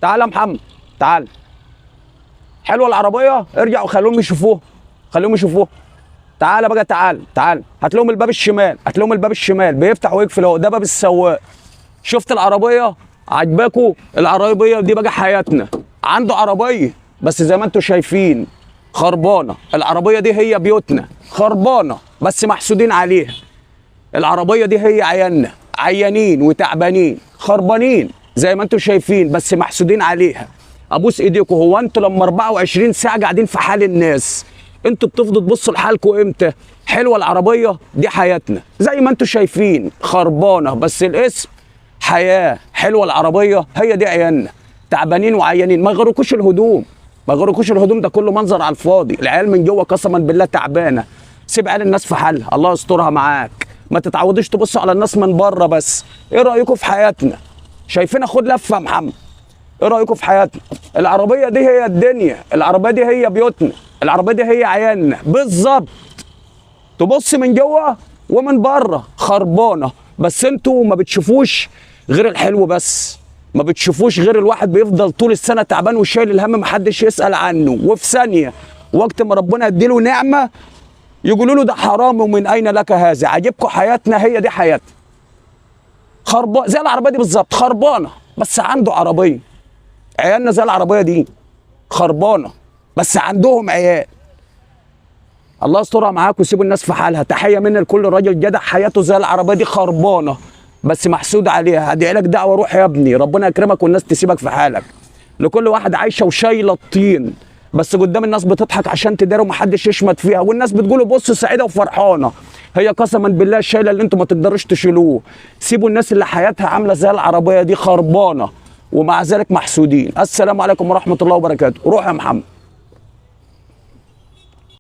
تعال يا محمد تعال. حلوة العربية، ارجع وخليهم يشوفوها، خليهم يشوفوها. تعال بقى، تعال تعال، هات لهم الباب الشمال، هات لهم الباب الشمال، بيفتح ويقفل اهو، ده باب السواق. شفت العربية؟ عجباكوا العربية دي؟ بقى حياتنا. عنده عربية بس زي ما انتم شايفين خربانة. العربية دي هي بيوتنا، خربانة بس محسودين عليها. العربية دي هي عيالنا، عيانين وتعبانين خربانين زي ما انتم شايفين بس محسودين عليها. ابوس ايديكم، هو انتوا لما 24 ساعة قاعدين في حال الناس، انتوا بتفضلوا تبصوا لحالكم امتى؟ حلوة العربية دي، حياتنا زي ما انتم شايفين خربانة بس الاسم حياة. حلوة العربية، هي دي عيالنا، تعبانين وعيانين. ما يغركوش الهدوم، ما يغركوش الهدوم، ده كله منظر على الفاضي. العيال من جوه قسما بالله تعبانة. سيب عيال الناس في حالها، الله يسترها معاك. ما تتعودوش تبصوا على الناس من بره بس. ايه رايكم في حياتنا؟ شايفين؟ خد لفه يا محمد. ايه رايكم في حياتنا؟ العربية دي هي الدنيا، العربية دي هي بيوتنا، العربية دي هي عيالنا بالظبط. تبص من جوه ومن بره خربانة، بس انتوا ما بتشوفوش غير الحلو بس، ما بتشوفوش غير الواحد بيفضل طول السنة تعبان وشايل الهم، محدش يسال عنه، وفي ثانية وقت ما ربنا يديله نعمه يقولوا له ده حرام ومن اين لك هذا. عاجبكم حياتنا؟ هي دي حياتنا، خربان زي العربية دي بالظبط، خربانة بس عنده عربية. عيالنا زي العربية دي خربانة بس عندهم عيال. الله يسترها معاك وسيبوا الناس في حالها. تحية مني لكل راجل جدع حياته زي العربية دي خربانة بس محسود عليها. هدعي لك دعوه، روح يا ابني ربنا يكرمك والناس تسيبك في حالك. لكل واحد عايشه وشايله الطين بس قدام الناس بتضحك عشان تداري ومحدش يشمت فيها، والناس بتقول بص سعيدة وفرحانه، هي قسما بالله شايله اللي انتوا ما تقدروش تشيلوه. سيبوا الناس اللي حياتها عامله زي العربية دي خربانة ومع ذلك محسودين. السلام عليكم ورحمة الله وبركاته. روح يا محمد.